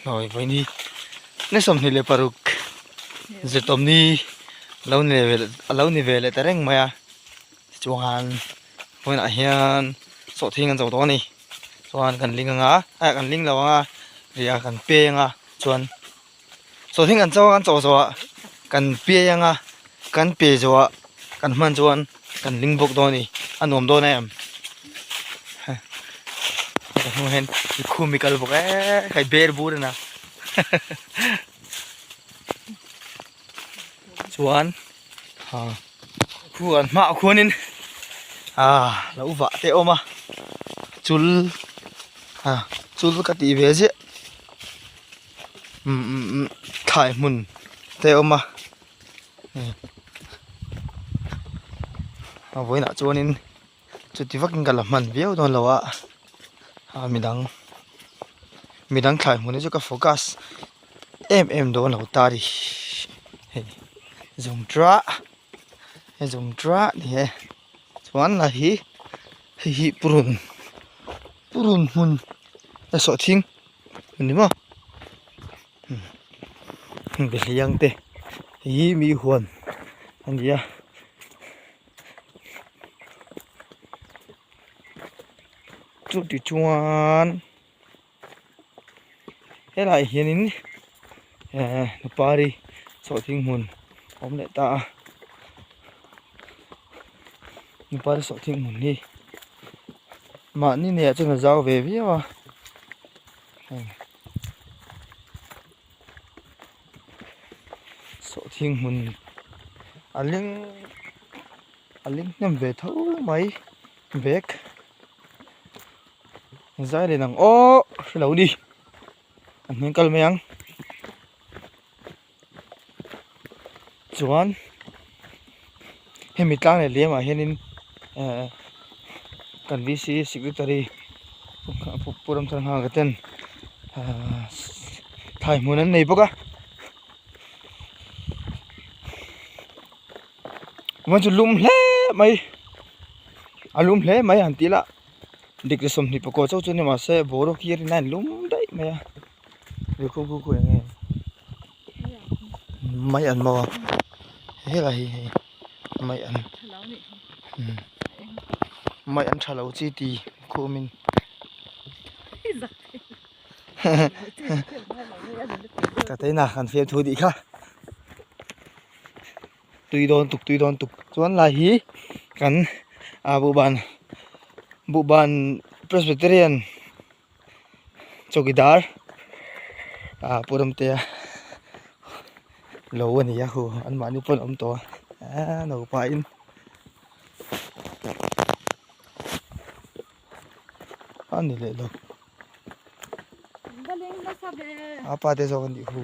Hawi vawiin hi ni 26 zirtawmni lo ni ve a lo ni ve leh ta reng mai a tichuan vawiinah hian sawhthing an cho tawh a ni chuan kan ling ang a ah kan ling lo ang a ria kan peng a chuan sawhthing kan cho a kan cho zawh ah kan piai ang a kan pe zawh ah kan hman chuan kan ling bawk dawn a ni a nuam dawn em ka hnungah hian khum hi kal bawk eee hei ber bur a ni a chuan ah khu an hmaah khuanin ah lo vah te a awm a chul ah chul ka tih ve ziah. Umm thlai hmun te a awm a a vawiinah chuanin chuti vakin ka la hman viau dawn lo a a midang midang thlai hmun hi chu ka focus em em dawn lo ta a ni hei zawng ṭah hei zawng ṭah a ni e chuan la hi hei hi purun purun hmun a sawhthing. Ni maw behliang te hi mi huan a ni a chuti chuan helaiah hianin ehh pari sawhthing hmun a awm leh ta a pari sawhthing hmun hi mahni neiah chuan a zau ve viau a. Sawhthing hmun a leng a leng hnem ve tho mai bag zai leh ang aw hrelo ni an hming kal mai ang chuan hemi tlang leh lem ah hianin ehh kan v c secretary pu Ramthar nghak ten ahh thlai hmun an nei bawk a chuan chu lum hle mai a lum hle mai han tih lah dik leh 24 chauh chu ni mahse boruak hi a rin a in lum daih mai a. Khu khu khu eng nge mai an maw a helai hi hei mai an mai an tha lo chi ti khum in ka teina kan fiam thu tih kha tui dawn tuk tui dawn tuk chuan lai hi kan ah buhban buhban presbyterian. Chowkidar ah pu Ramtea lo a ni a hu an mahni pawn a awm tawh a eee naupa in a ni leh lo a pa te zawk a nih hu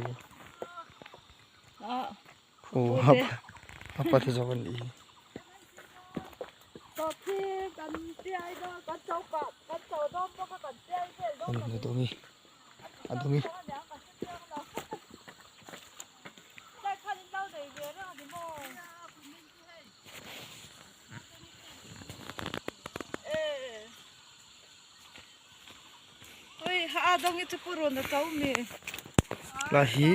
hu a pa te zawk a nih hi. A dawng i a dawng i. Lai hi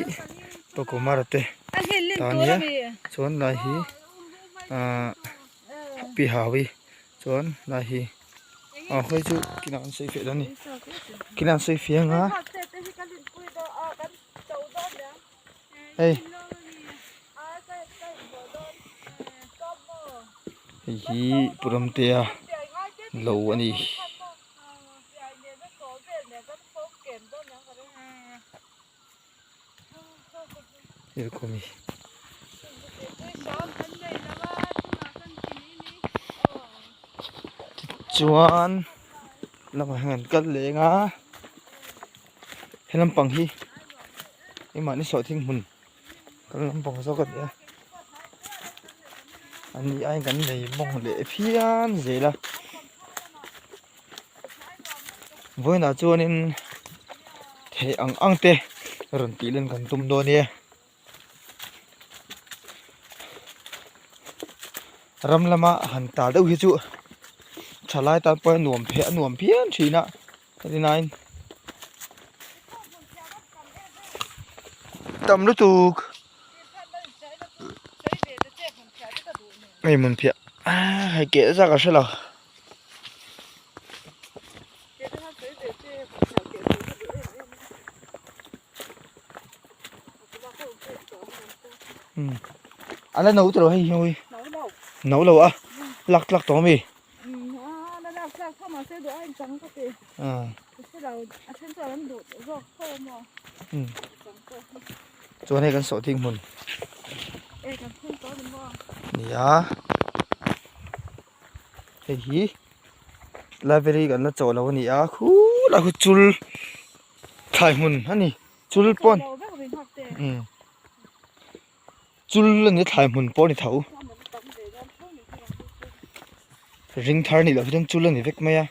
Tokomara te ta ania chuan lai hi ahh pi hawi chuan lai hi ah hei chu kinah an sawi fiah dawn a ni kinah an sawi fiah ang a hei hei hi Pu Ramtea lo a ni. Tichuan lamah hian an kal leng a he lampang hi engmahni sawhthing hmun kal lampang zawk a ni a ani aiin kan nei mawng leh phian zel a. Vawiinah chuanin theih ang ang te rawn tih len kan tum dawn nia ram lama han ta deuh hi chu thalai tan pawh a nuam a nuam phian thin a heti nain. Tam lutuk. Hei hmun phiah hei keh zak a hre lo. A la no tawh lo hei hi no lo a lak tlak tawh ami. Chuan hei kan sawh thing hmun nia hei hi library kan la chawh lo a ni a khulai khu chul thlai hmun a ni chul pawn Chul a ni thlai hmun pawh a ni tho ring thar nih loh hi chuan chul a ni vek mai a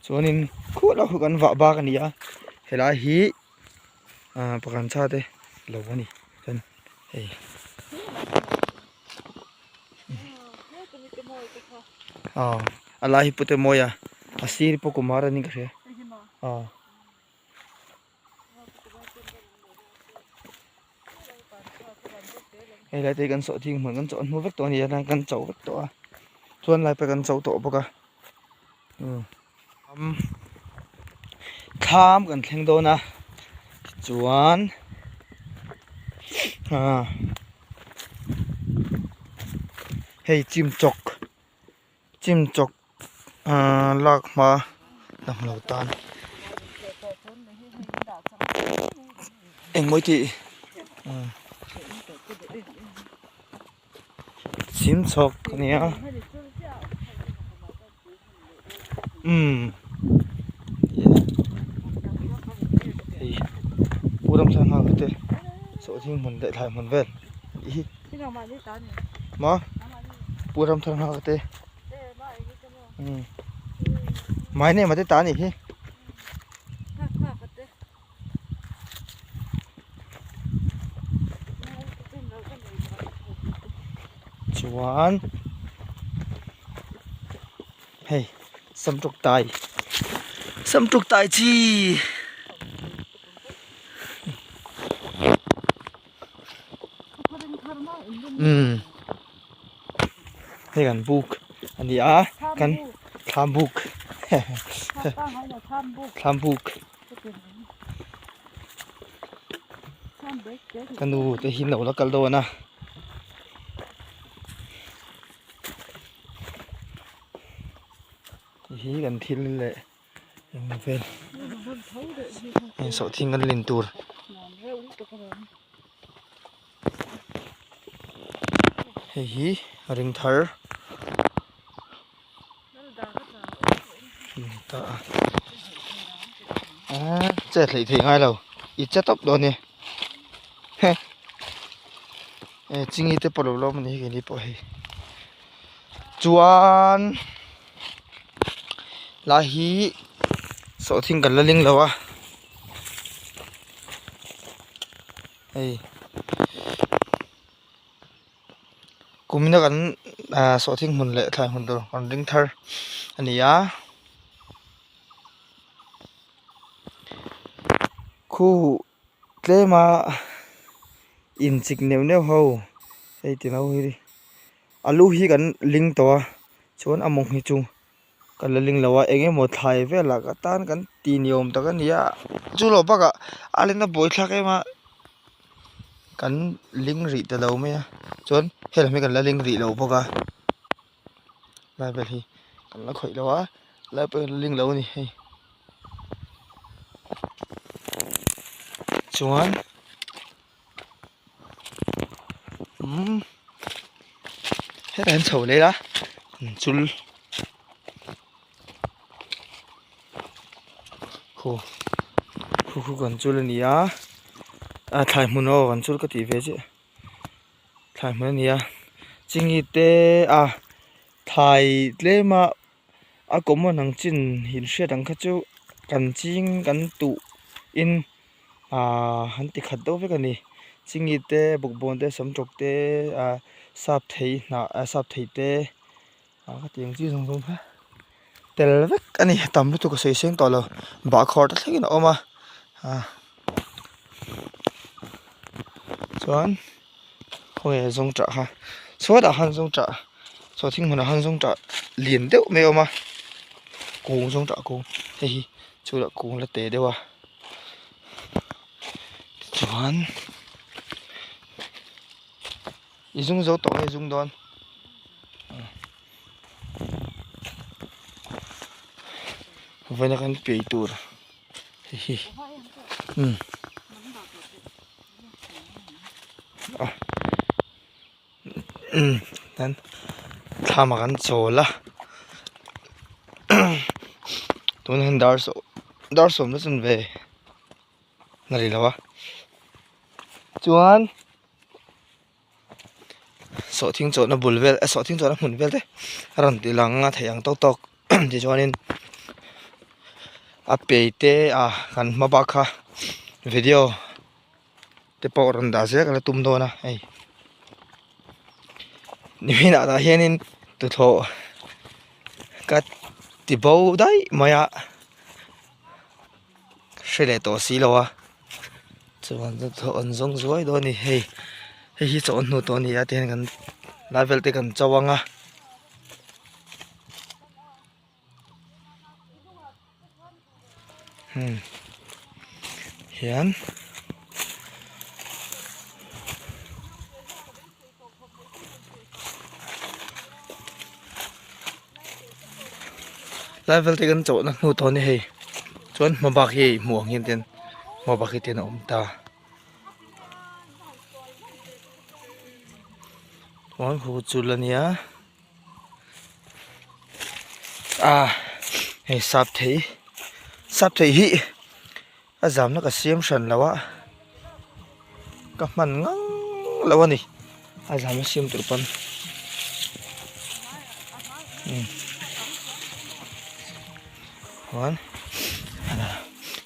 chuanin khuh lah khu kan vah bak a ni a helai hi ah pakhat chha te lo a ni chuan hei. Aw a lai hi pute mawi a a sir pawh kumar a ni ka hria aw hei lai te hi kan sawh thing hmun kan chawh hnu vek tawh a ni a kan cho vek tawh a chuan lai pawh kan cho tawh bawk a umm thlam kan thleng dawn a tichuan ah hei chim chawk chim chawk ah lak hma dam lo tan engmaw tih chim chawk a ni a. Umm hei pu ramthar nghak te sawhthing hmun leh thlai hmun vel anih hi maw pu ramthar nghak te umm mai name te ta anih hi. Chuan hei samtuk tai samtuk tai chi umm hei kan buk a ni a kan thlam buk thlam buk. Ka nu te hi no la kal dawn a ti hi kan thil leh eng vel heng sawhthing kan lin tur. Hei hi ring thar. Che hleih theih ngai lo i che tawp dawn e he chingi te pawh lo lawm a ni hi keini pawh hei chuan lai hi sawhthing kan la ling lo a hei. Kumina kan ah sawhthing hmun leh thlai hmun tur kan ring thar a ni a khu tlema inchik neuh neuh ho hei ti ho hi alu hi kan ling tawh a chuan a mawng hi chu kan la ling lo a eng emaw thlai velah ka tan kan ti ni awm tak a ni a chu lo bakah a lena buaithlak em a kan ling rih ta lo mai a chuan helam hi kan la ling rih lo bawk a lai vel hi kan la khawih lo a lai pawh hi kan la ling lo a ni hei chuan umm hetah hian chho leh ila chul Khu khu khu kan chul a ni a a thlai hmun aw kan chul ka tih ve chiah thlai hmun a ni a chingi te a thlai tlem a a common ang chin in hriat ang kha chu kan ching kan tuh in ahh an ti khat deuh vek a ni chingi te bawkbawn te samtawk te ah sap thei hnah sap thei te ah khatiang chi zawng zawng kha te. tel vek a ni tam lutuk a sawi seng tawh lo bahkhawr te thlengin a awm a ah chuan khawnge zawngṭah kha chhuatah khan zawngṭah sawhthing hmunah khan zawngṭah lian deuh mai a awm a kung zawngṭah kung hei hi chutah kung la te deuh a tichuan i zung zo tawh nge zung dawn. Vawiin a kan pei tur hei hi umm umm tan thlam ah kan chawl a tunah hian dar sawm dar sawm na chanve a ni lo a chuan. Sawhthing chawhna bul vel eh sawhthing chawhna hmun vel te a rawn ti lang a theih ang tawk tawk tichuanin a pei te a kan hma bak kha video te pawh rawn dah zel ka la tum dawn a hei nimin ah tah hianin tuthlawh ka ti bo daih mai a. Hre leh tawh si lo a chuan thawh an zawng zuai dawn a ni hei hei hi chaw hnu tawh a ni a tihian kan lai vel te kan cho ang a. Hmm hian. Lai vel te kan chawhna hnu tawh a ni hei chuan hma bak hi hmuh ang hian ten hma bak hi ten a awm ta chuan khu chul a nia ah hei sap thei sap thei hi a zamna ka siam hran lo a ka hman ngang lo a ni a zamna siam tur pawn umm chuan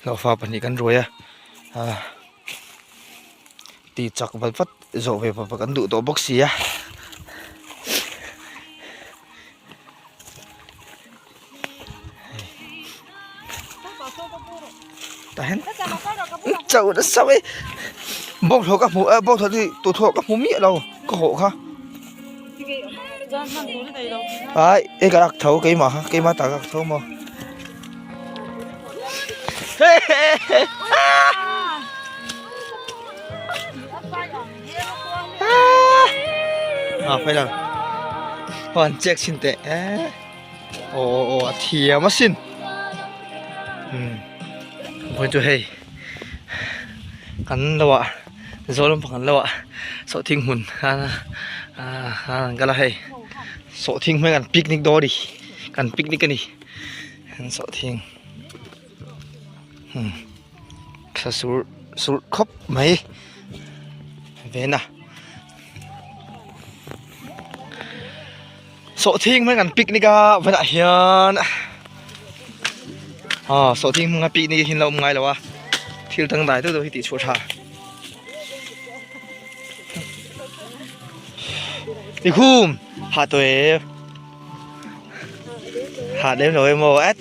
hlauhfa pahnih kan ruai a ah tih chak vat vat zawh ve vat vat kan duh tawh bawk si a. Tah hian chauh nasa mai bawnghlawh ka hmu a bawnghlawh hi tuthawh ka hmu miah lo ka hawh kha ai hei ka lak tho keimah kha keimah ta ka lak tho maw a phai lang huan chek chhin teh eh aw aw aw a thiam asin umm vawiin chu hei kan lo ah zawl lampang kan lo ah sawhthing hmun ah an kal a hei sawhthing hmang an picnic dawn a ni kan picnic a ni an sawhthing umm thla sur sur khawp mai ven a. Sawhthing hmang an picnic a vanah hian aw sawhthing hmanga picnic hi an lo awm ngai lo a thil dangdai deuh deuh hi tih chhuah tha tikhum hah tawh em hah lem lo em aw et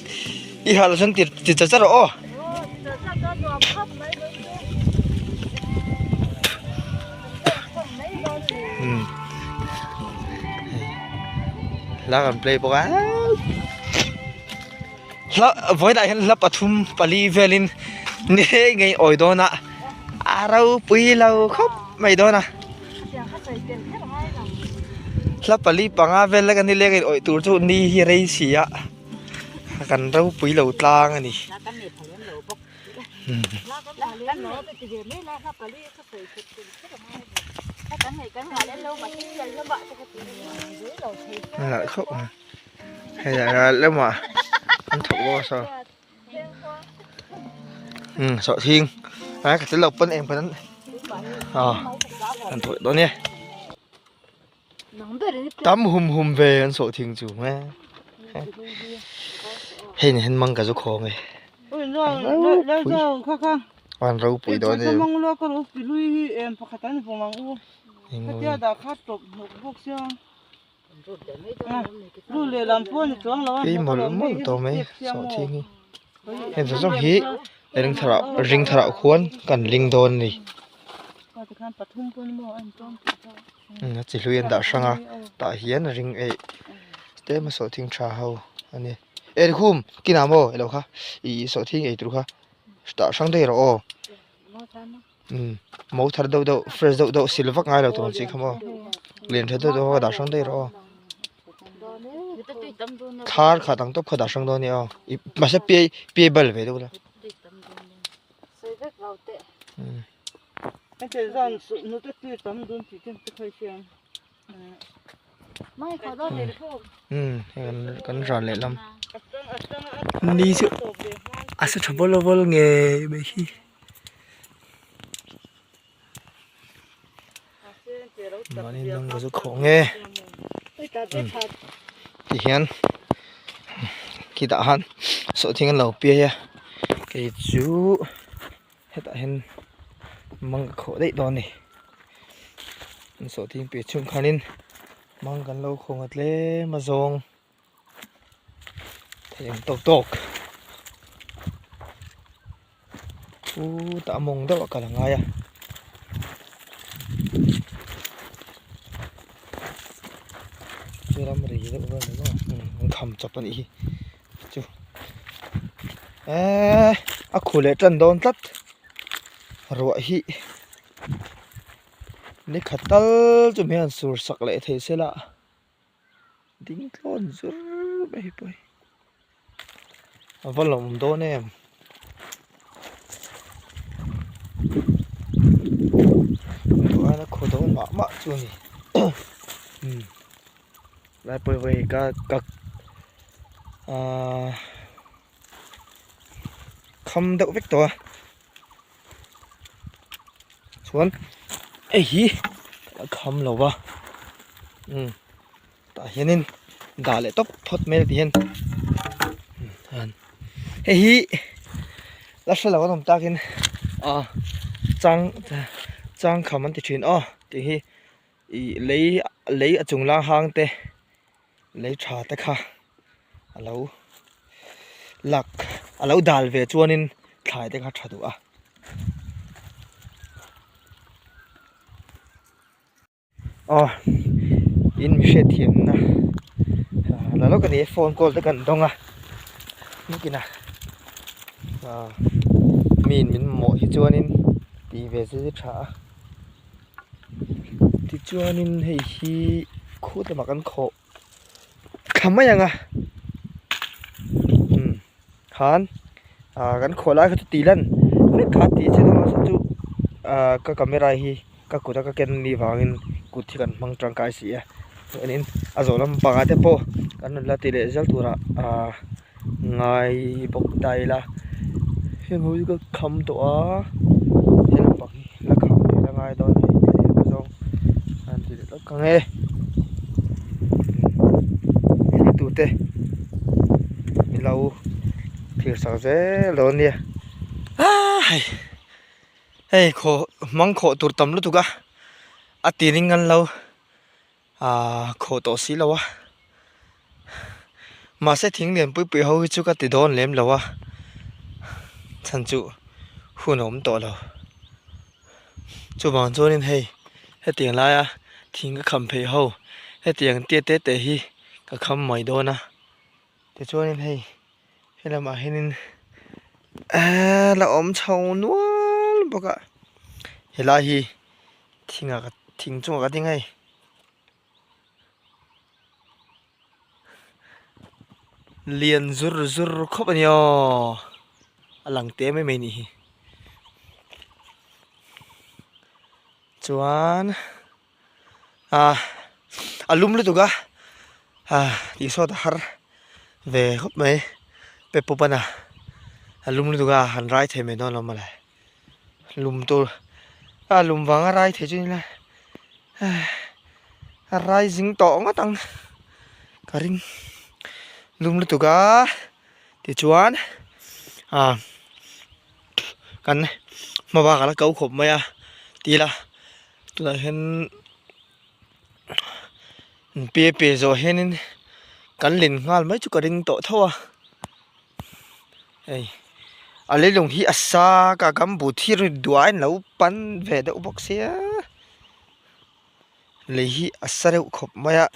i hah loh chuan ti ti chat chat rawh aw. Hla kan play bawk a hla vawiinah hian hla pathum pali velin ni ngei awi dawn a a ropui lo khawp mai dawn a hla pali panga vel lek a ni leng in awih tur chu ni hi rei si a kan ropui lo tlang a ni. Hei ah lamah an thawk bawk a saw umm sawhthing a ka tel lo pawn eng pawn an aw an thawk dawn e tam hum hum ve an sawhthing chu nge hei ni hian mang ka zu khawng e an ropui dawn em Tui mawlh mawlh tawh mai sawhthing hi heng zawng zawng hi ring thar ah ring thar ah khuan kan ling dawn a ni a chi hlui an dah hrang a tah hian ring eih tlem a sawhthing tha ho a ni eh lukhum kinah maw ilo kha ih sawhthing ei tur kha dah hrang daih rawh aw. Umm mo thar deuh deuh fresh deuh deuh sil vak ngai lo tur ang chi kha maw lian tha deuh deuh ho dah hrang daih rawh aw thar khat ang tawp kha dah hrang dawn ania aw ih mahse piai piai bal ve deuh la umm. Umm hei kan ral lehlam ni chu a sa tha bawl bawl ngei mai hi. Mahni nang ka zu khawh nge tihian khitah han sawhthing an lo piai a kei chu hetah hian mang ka khawh daih dawn a ni an sawhthing piah chhung khanin mang kan lo khawng a tlem a zawng. Thei ang tawk tawk chutah a mawng deuh a kal a ngai a chu ramri deuh vel ni maw an kham chawp a nih hi chu eee a khu leh tan dawn tlat ruah hi ni khat tal chu mi hian sur sak leh thei se la. Ding tlawn zur mai pawh hi a va lawm dawn em duh a khaw dawn mah mah chu a ni umm lai pawh hi ka ka ahh kham deuh vek tawh a chuan hei hi a kham lo va umm tah hianin dah leh tawp phawt mai a ti hian hei hi la hre lo an awm takin ah chang chang kham an ti thin aw tih hi ih lei lei a chung lang hang te. Lei tha te kha a lo lak a lo dal ve chuanin thlai te kha tha duh a. Aw in mi hriatthiamna la lawk a ni phone call te kan dawng a nikin a ah mi in min mamawh hi chuanin tih ve chu tha a. Tichuanin hei hi khut lamah kan khawh thla mai ang a umm khan ah kan khawh lai kha chu tih lan vek kha tih chu chu ah ka camera hi ka kut a ka ken anih vangin kut hi kan hmang tangkai si a chuanin a zawh lampangah te pawh kan rawn la ti leh zel turah ah ngai bawk ta ila heng ho hi ka kham tawh a he lampang hi la kham ve la ngai dawn hei tlem zawng an ti leh lawk ang e thlir te min lo thlir sak zel dawn nia hei hei khaw hmang khawh tur tam lutuk a a tiring ngan lo. Ahh khawh tawh si lo a mahse thing lian pui pui ho hi chu ka ti dawn lem lo a chhan chu hun a awm tawh lo chuvang chuanin hei hetiang laia thing ka kham phei ho hetiang tiat te te hi ka kham mai dawn a tichuanin hei helamah hianin ehh la awm chho nual bawk a helai hi. Thingah ka thing chungah ka ding a hei lian zur zur khawp a ni aw a lang te mai mai anih hi chuan ah a lum lutuk a ah tih sawt a har ve khawp mai pe pawp a na a lum lutuk a han rai thei mai dawn lo mawle. Lum tur a lum vanga rai thei chu nila a rai zing tawh ngawt ang ka ring lum lutuk a tichuan ah kan hma bak a la ko khawp mai a tila tunah hian. Pe pe zawh hianin kan len nghal mai chu ka ring tawh tho a hei a leilung hi a sak a gumboot hi ri duai an lo pan ve deuh bawk sia lei hi a sa reuh khawp mai a.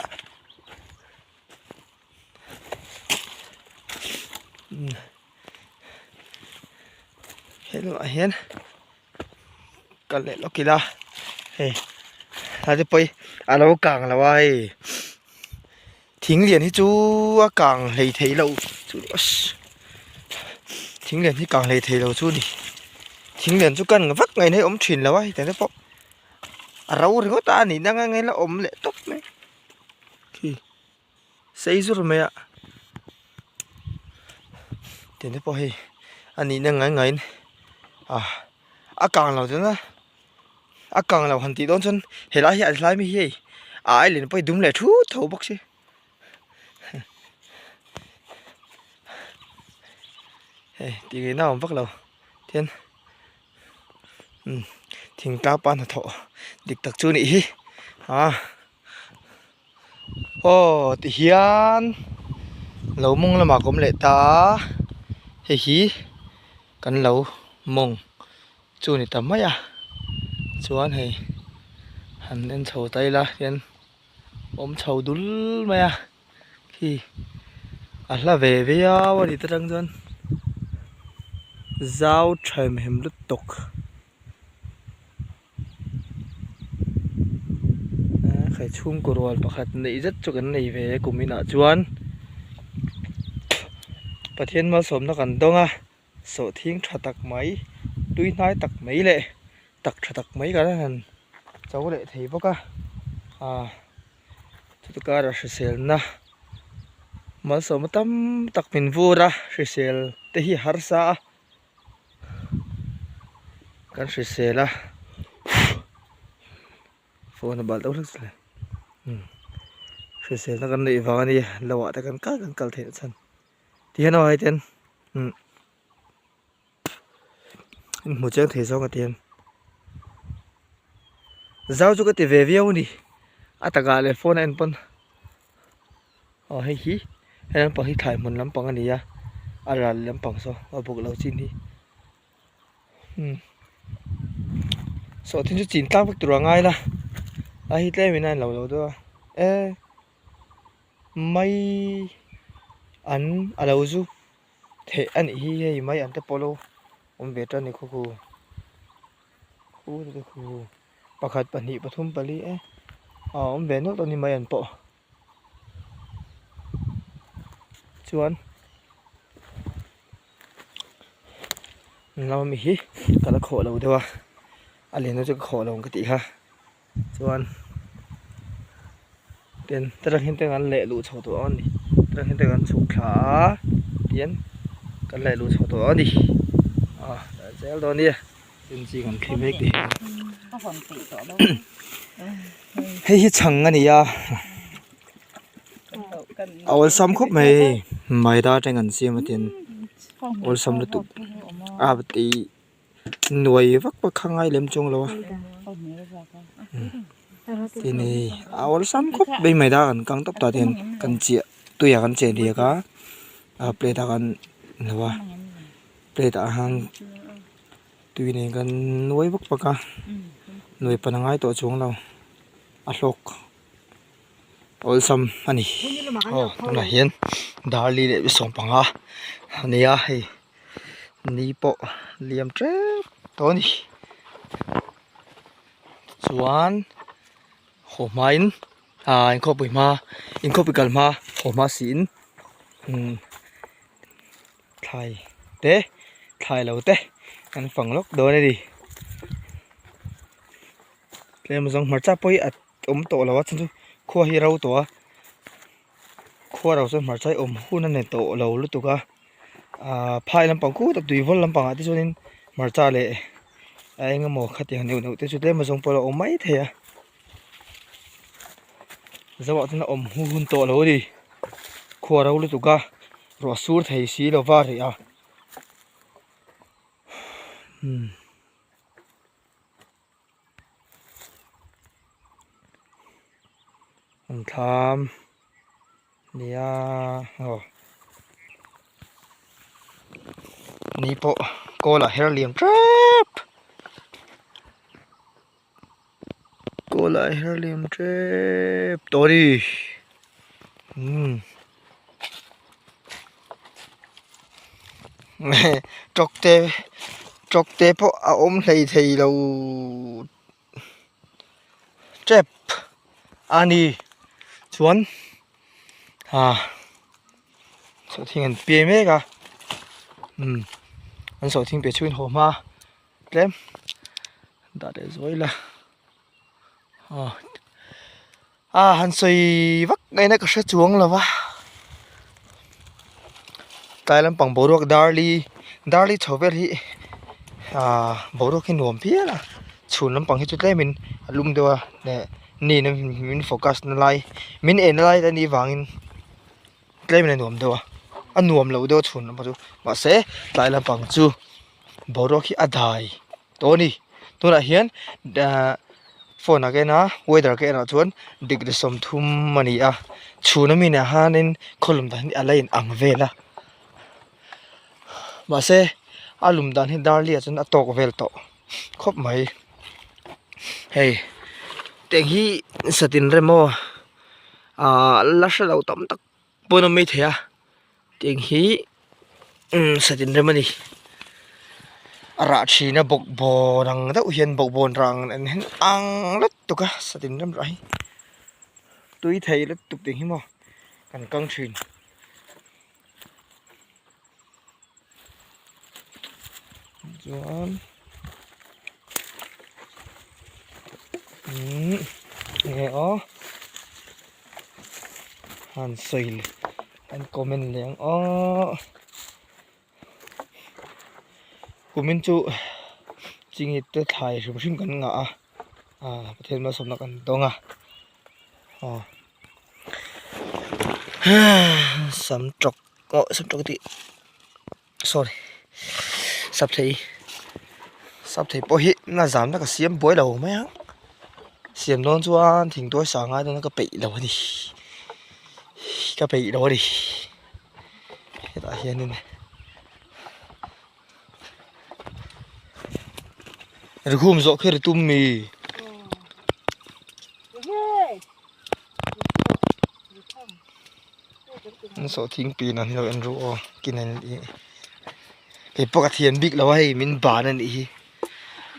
He lamah hian kal leh lawk ila hei tlai te pawh hi a lo kang lo a hei thing lian hi chu a kang hlei thei lo thing lian hi kang hlei thei lo chu a ni thing lian chu kan vak ngaihna hi a awm thin lo a hetiang te pawh a ro ringawt a a nihna ang angin a awm leh tawp mai khi. Sei zur mai a tiang te pawh hei a nihna ngai ngaiin ah a kang lo chuan a a kang lo han tih dawn chuan helai hi a hlai mai hi hei a ai len pawh hi dum leh thut tho bawk si hei tih ngaihna a awm vak lo tian thingtlang pa hnathawh dik tak chu a nih hi ah. Aw ti hian lo mawng lamah ka awm leh ta a hei hi kan lo mawng chu a ni ta mai a chuan hei han en chho ta ila hian awm chho dul mai a khi a hla ve viau a ni ta tang chuan zau tha em em lutuk. Khai chhungkaw rual pakhat neih zet chu kan nei ve e kum inah chuan Pathian malsawmna kan dawng a sawhthing tha tak mai tui hnai tak mai leh tak tha tak mai kan han cho leh thei bawk a ah chuti karah hriselna malsawmna tam tak min vur a hrisel te hi a harsa a. Kan hrisel a phone a bal deuh hlek chu le hrisel na kan neih vang a ni lo ah te kan kal kan kal theih na chhan ti hian aw hei ten in hmu chiang thei zawng a ti hian zau chu ka ti ve viau a ni a takah leh phone a en pawn. Aw hei hi he lampang hi thlai hmun lampang a ni a a ral lampang saw a buk lo chin hi umm sawhthing chu chin tlak vek tur a ngai la a hi tlem in a inlo lo deuh a e mai an a lo zu theih a nih hi hei mai an te pawh lo awm ve tan a ni khaw khu khu khu pakhat pahnih pathum pali e a awm ve nawlh tawh a ni mai an pawh. Chuan lama mi hi ka la khawh lo deuh a a lian deuh chu ka khawh lo ang ka tih kha chuan tin ta hian te kan leh luh chho tawh a ni ta hian te kan chhuk thla a tian kan leh luh chho tawh a ni a zel dawn a nia. Hei hi chhang a ni a a awlsam khawp mai hei maida atangin an siam a tin awlsam lutuk a tih nuai vak vak kha ngai lem chuang lo a tin hei a awlsam khawp mai maida kan kang tawp tah te hian kan chiah tuiah kan cheh diak a a plate ah kan lo a plate ah hian. Tui nen kan nuai vak vak a nuai pan a ngai tawh chuang lo a hlawk awlsam a ni aw tunah hian darli leh sawmpanga a ni a hei ni pawh liam tep tawh a ni chuan haw hmain ah inkhawpui hma inkhawpui kal hma haw hma siin umm. Thlai te thlai lo te kan fang lawk dawn a ni tlem zawng hmarcha pawh hi a awm tawh lo a chhan chu khua hi ro tawh a khua ro chuan hmarcha hi awm hun a nei tawh lo lutuk a ahh phai lampang khutah tui vawl lampangah te chuanin hmarcha leh a eng emaw khatiang neuh neuh te chu tlem azawng pawh a awm mai thei a zoah chuan a awm hun tawh lo a ni khua ro lutuk a. Ruah sur thei si lo va rih a umm An thlam nia aw ni pawh kawl ah her liam tep kawl ah her liam tep tawh a ni umm tawk te tawk te pawh a awm hlei thei lo. Tep a ni chuan ah sawhthing an piai mek a umm an sawhthing piah chhungin haw hma tlem dah leh zuai ila aw a han sawi vak ngaihna ka hre chuang lo va tlai lampang boruak darli darli chho vel hi ah boruak hi nuam phian a chhun lampang hi chu tlemin a lum deuh a leh ni in min focus na lai min en na lai te anih vangin tlemin a nuam deuh a a nuam lo deuh a chhun lampang chu mahse tlai lampang chu boruak hi a dai tawh a ni tunah hian ahh phone ah ka en a weather ka en ah chuan degree 30 a ni a chhun ami nen hianin khawlum dan hi a la in ang vel a mahse a lum dan hi darli ah chuan a tawk vel tawh khawp mai hei tiang hi satin rem aw ahh la hre lo tam tak pawn a awm maithei a tiang hi umm satin rem a ni a rah thin a bawkbawn ang deuh hian bawkbawn rah ang en hian ang lutuk a satin rem rah hi tui thei lutuk tiang hi maw kan kang thin. Chuan umm enge aw han sawi leh an comment leh ang aw kumin chu chingit te thlai hrim hrim kan ngah a ah Pathian malsawmna kan dawng a aw sam tawk aw sam tawk tih sorry sap thei sap thei pawh hi na zam na ka siam buai lo mai ang siam dawn chuan thing tuai sa ngai dawn a ka peih lo a ni ka peih lo a ni hetah hianin rikhum zawh kher i tum mi. An sawhthing pin an lo en ru aw kin an ih kei pawh ka thiam bik lo a hei min ban a nih hi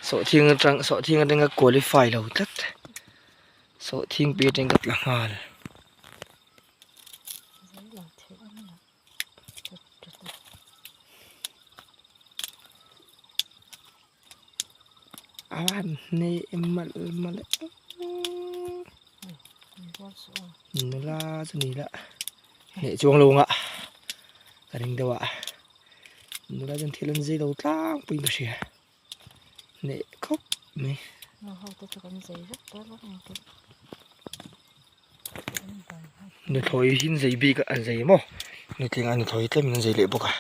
sawhthing atang sawhthing atanga qualify lo tlat sawhthing pi atang ka tla nghal. A han hne malh malh nula chu ni la hneh chuang lo ang a ka ring deuh a nula chuan thil an zei lo tlangpuiin ka hria hneh khawp mai. Nuthlawi hi an zei bik a an zei maw nutling a nuthlawi tlemin an zei leh bawk a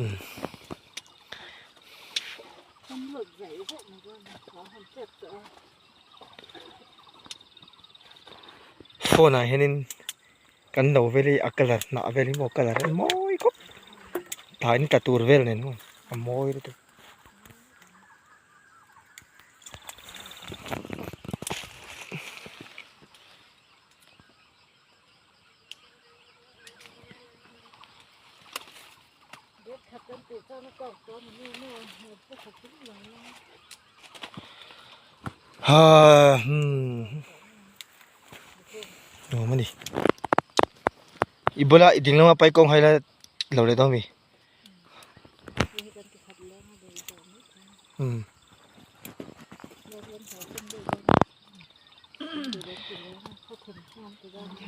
umm. Phone ah hianin kan lo vel hi a colour hnah vel hi maw colour a mawi khawp tah in tla tur vel nen maw a mawi lutuk. Ha hmm nuam a ni i bula i ding lama pai kawng hai la lo leh dawn mi. Umm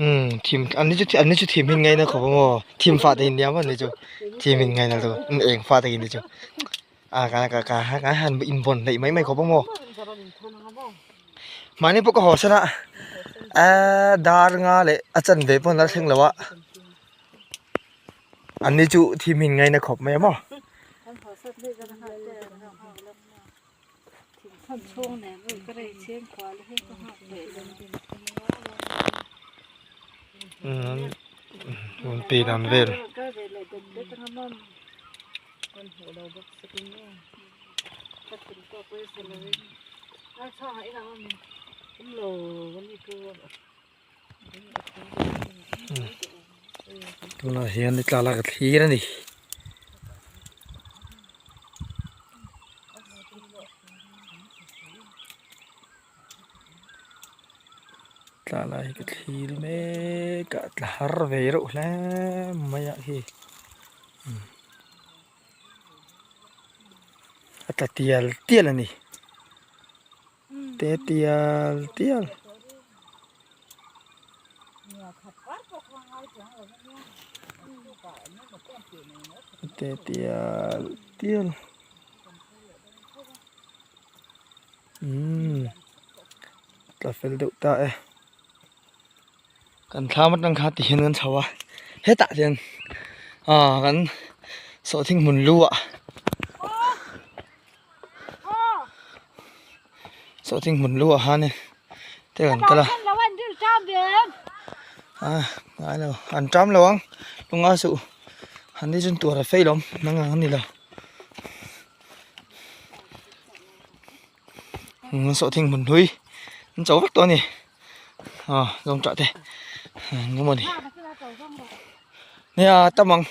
umm thim an ni chu an ni chu thim hin ngaina khawp a maw thim fah te in nia maw an ni chu thim hin ngaina chu eng fah te in ni chu a ka ka ka ka han in vawn hleih mai mai khawp a maw mahni pawh ka haw san a aaa dar nga leh a chanve pawh an la thleng lo a. An ni chu thim hin ngaina khawp mai a maw. Rawn pe dan vel. Tunah hian ni tla lak a thlir a ni. Tla lai hi ka thlir mek a tla har ve reuh hle mai a khi a tla tial tial a ni te tial tial. Te tial tial. Umm tla fel deuh ta e kan thlam atang kha ti hian kan chho a hetah hian ah kan sawhthing hmun lu ah sawhthing hmun lu ah hian te kan kal a ah ngai lo an ṭam lo ang lunga suh an ni chuan tur a fail awm nang ang a ni lo. Sawhthing hmun hlui an cho vek tawh a ni aw zawng tah te eng emaw ni nia tam ang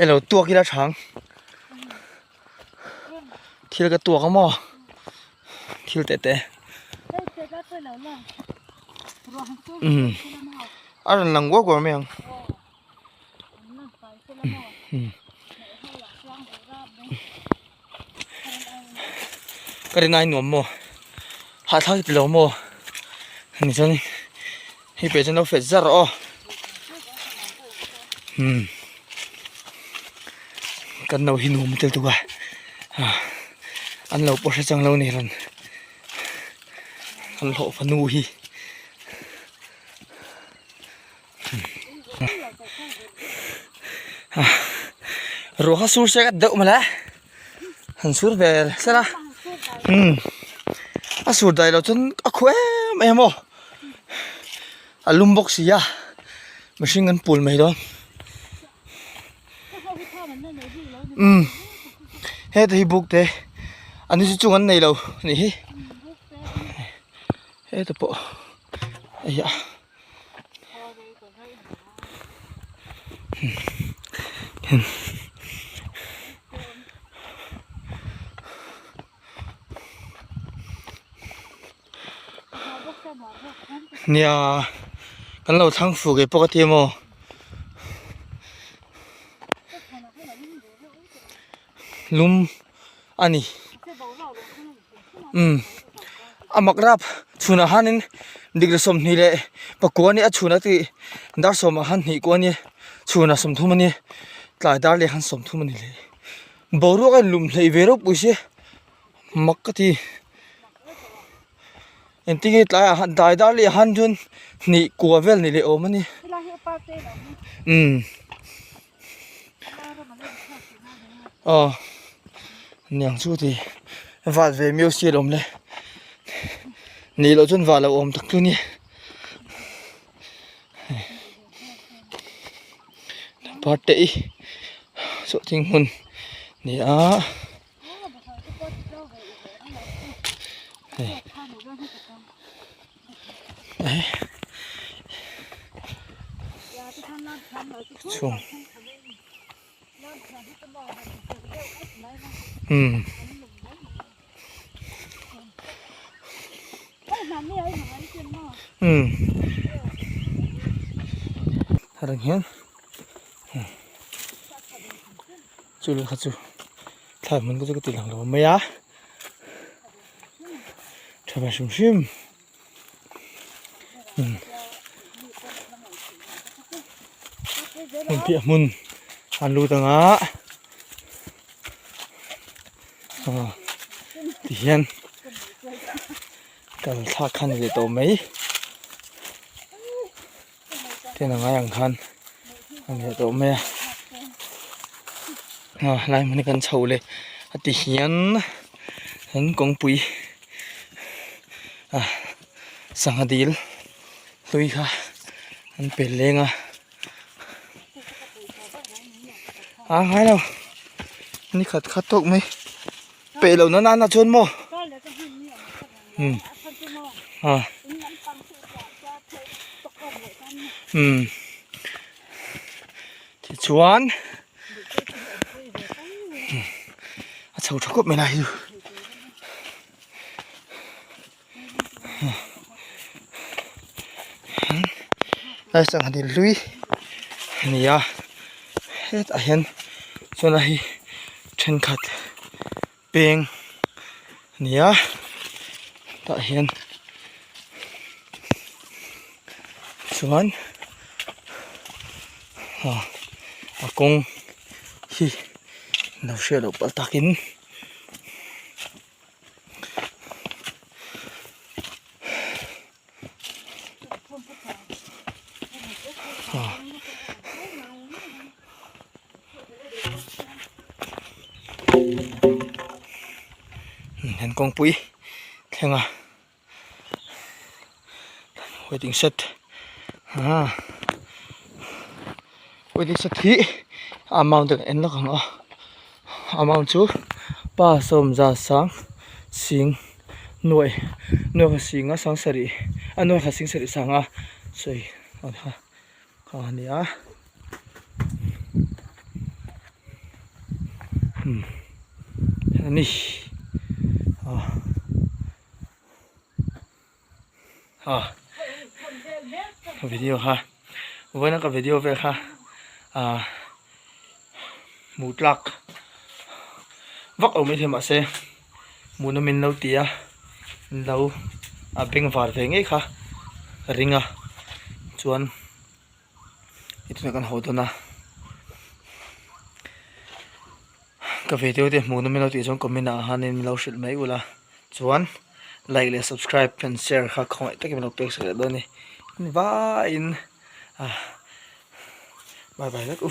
elo tuak ila thang thil ka tuak a maw thil teh te umm a rawn lang uar uar mai ang. Ka rin ai nuam maw hahthlak hi ti lo maw ni chuan hei peh chuan lo fet zar aw umm kan lo hi nuam tel tuk a an lo pawh hre chang lo ni rawn an hlawh fanu hi. Ruah kha sur se ka deuh mawle han sur ve sel a umm a sur daih loh chuan a khuh em em aw a lum bawk si a mihring an pul mai dawn umm heta hi buk te an ni chu chung an nei lo anih hi heta pawh eiah. Nia kan lo thlang fuh ngei pawh ka ti emaw lum a ni umm a mak rap chhunah hianin degree 20 leh pakua a nia a chhunah tih dar sawmah khan hnih kuah a nia chhunah 30 a nia tlai dar leh khan 30 a ni leh boruak a inlum hleih ve ropui sia mak ka ti engtin nge tlaiah khan tlai dar leh han chuan hnih kua vel ni leh awm a ni umm. Aw niang chu ti val ve miau si alawm le nih loh chuan val lo awm tak chu a ni parte i sawhthing hmun ni a. Chhung umm umm reng hian chu lehkha chu thlai hmun te chu ka ti lang lo mai a tha ve hrim hrim. Hmun piah hmun an lut ang a aw tihian kal thlak kha ni leh tawh mai ten a ngai ang khan a ni leh tawh mai a aw helai hmun hi kan chho leh. A ti hian an kawngpui ah sangha dil hlui kha an pel leng a a ngai lo ni khat khat tawk mai peih loh na nana chuan maw umm ah umm tichuan a chho tha khawp mai lai hi chu. Lai sangha dil hlui a ni a hetah hian chuan a hei thenkhat peng a ni a tah hian chuan a kawng hi lo hriat loh palh takin. Hian kawngpui thleng a waiting shed ah waiting shed hi a amount an en lawk ang a amount chu pa sawmza sang sing nuai nuai kha sing a sang sarih a nuai kha sing sarih sang a sawi a kha a ni a umm a ni ah ah video kha vawiin a ka video vel kha ah hmuh tlak vak lo maithei mahse hmuhnawm in lo ti a in lo a bengvar ve ngei kha ka ring a chuan heti tunah kan haw dawn a ka video te hmuhnawm in lo tih chuan comment ah hianin min lo hrilh mai ula chuan like leh subscribe and share kha khawngaih takin min lo pek sak leh dawn a ni vaiin ah bye bye vek u.